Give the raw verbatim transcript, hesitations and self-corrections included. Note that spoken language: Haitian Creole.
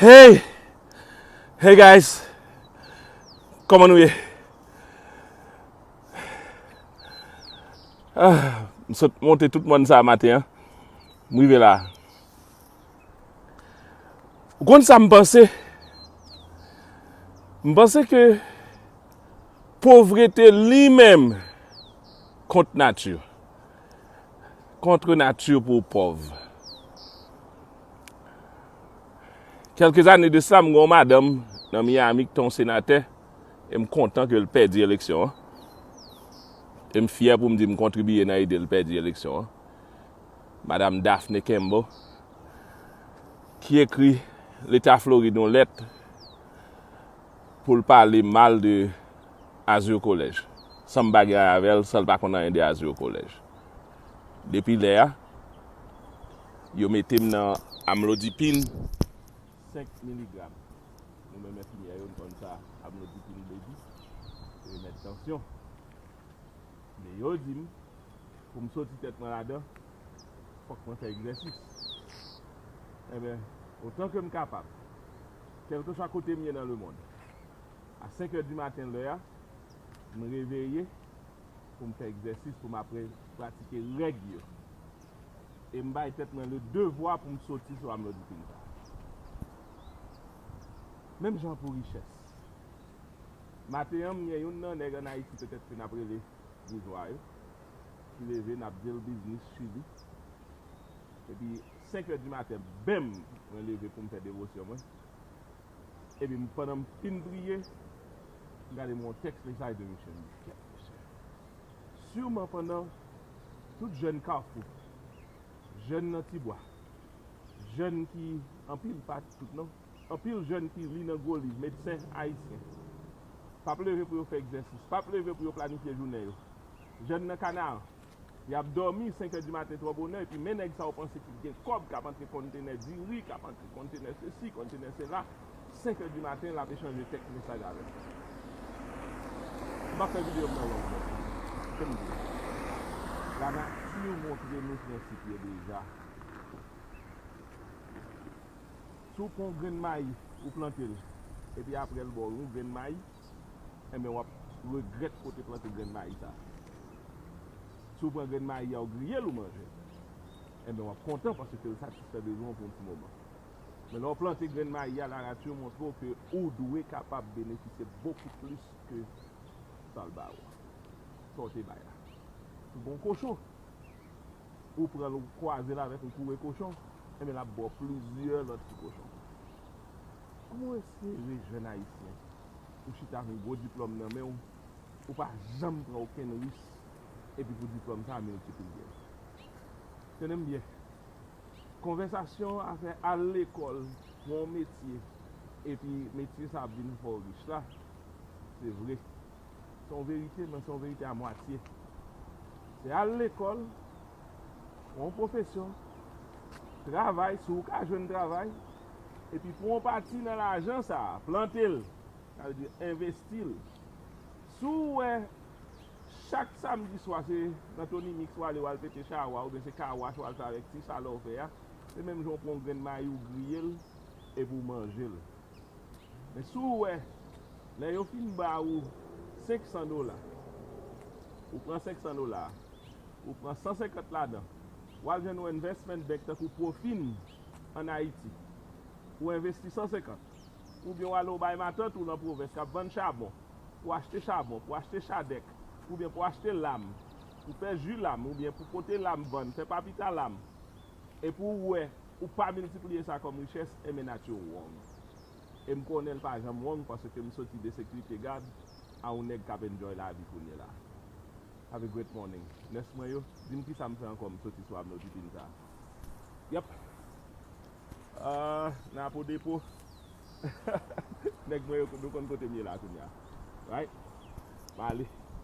Hey! Hey guys! Kòman nou ye? Ah, m sot monte tout mòn sa maten an. M rive la. Ou konn sa m panse? M panse ke povrete li menm kont nati. Contre nature pou w pòv. Kèlke zane de sa, m gen yon madanm nan Miami ki te yon senatè, e m kontan ke l pèdi eleksyon an. E m fyè pou m di m kontribiye nan ede l pèdi eleksyon an. Madanm Daphne Campbell, ki ekri Leta Florid yon lèt pou l pale mal de Azur College. San m pa gen anyen avè l, san l pa konn anyen de Azur College. Depi lè a, yo mete m nan amlodipin senk miligram. Nou menm enfimyè yo, n konn sa amlodipin vle di. Se remèd tansyon. Men yo di m, pou m soti tèt mwen ladan, fòk mwen fè egzèsis. Enben, otan ke m kapab, kèlkeswa kote m ye nan lemonn, a senk è di maten lè a, m reveye pou m fè egzèsis, pou m apre pratike règ yo. E m bay tèt mwen le devwa pou m soti sou amlodipin sa. Menm jan pou richès. Maten an, m gen youn nan nèg ann Ayiti petèt ke n ap rele boujwa yo, ki leve, n ap di l biznis Chili. Epi senk è di maten, bèm, mwen leve pou m fè devosyon mwen. Epi m, pandan m fin priye, m gade m yon tèks mesaj de misye, m di, "Kèt mesye." Siman pandan tout jèn Kafou, jèn nan Tibwa, jèn ki anpil, pa tout non, anpil jèn ki li nan gwo liv, medsen ayisyen, p ap leve pou yo fè egzèsis, p ap leve pou yo planifye jounen yo. Jèn nan Kanaran, y ap dòmi senk è di maten twò bonè, epi men nèg sa yo panse ki gen kòb k ap antre kontenè diri, k ap antre kontenè sesi, kontenè sela, senk è di maten, l ap echanje tèks mesaj avè m. M p ap fè videyo m nan long, men, se m di, lanati montre nou prensip yo deja. Si w pran yon grenn mayi, ou plante l, epi apre l ba w yon grenn mayi, enben, w ap regrèt ke w te plante grenn mayi sa a. Si w pran grenn mayi a, ou griye l, ou manje l, enben, w ap kontan paske l satisfè bezwen w pou yon ti moman. Men lè w plante grenn mayi a, lanati montre w ke ou dwe kapab benefisye bokou plis ke sa l ba ou a, sa w te bay la. Si w gen yon kochon, ou pran l, ou kwaze l avèk yon koure kochon, enben, l ap ba w plizyè lòt ti kochon. Kòman w espere, jèn ayisyen, ou chita ak yon gwo diplòm nan men w, ou pa janm pran okenn risk, epi pou diplòm sa a miltipliye l? Tande m byen. Konvèsasyon afè al lekòl, pran yon metye, epi metye sa ap vin fè w rich la, se vre. Se yon verite, men se yon verite a mwatye. Se al lekòl, pran yon pwofesyon, travay, si w ka jwenn travay, epi pran yon pati nan lajan sa a, plante l, sa vle di envesti l. Si w wè chak samdi swa se nan Tony Mix w ale, w al pete chawa, oubyen se car wash w al fè avèk ti sa lè w fè a, se menm jan w pran yon grenn mayi, ou griye l, epi w manje l. Men si w wè, lè yo fin ba ou senk san dola, ou pran senk san dola, ou pran san senkant ladan, w al jwenn yon investment bank tankou Profin ann Ayiti, ou envesti san senkant, oubyen w ale w bay matant ou nan pwovens k ap vann chabon, pou achte chabon, pou achte chadèk, oubyen pou achte lam, pou fè ji lam, oubyen pou pote lam vann, fè papita lam, epi w wè ou pa miltipliye sa kòm richès, enben nati w wrong. E m konnen l pa janm wrong paske m soti de sekirite gad a yon nèg k ap enjoy lavi kounye la. Have a great morning. Nurse mwen yo, di m kisa m fè ankò m soti sou amlodipin sa. Yep. Ah, nan apo depo. Nèg mwen yo, nou konn kote m ye la kounye a. Right? M ale.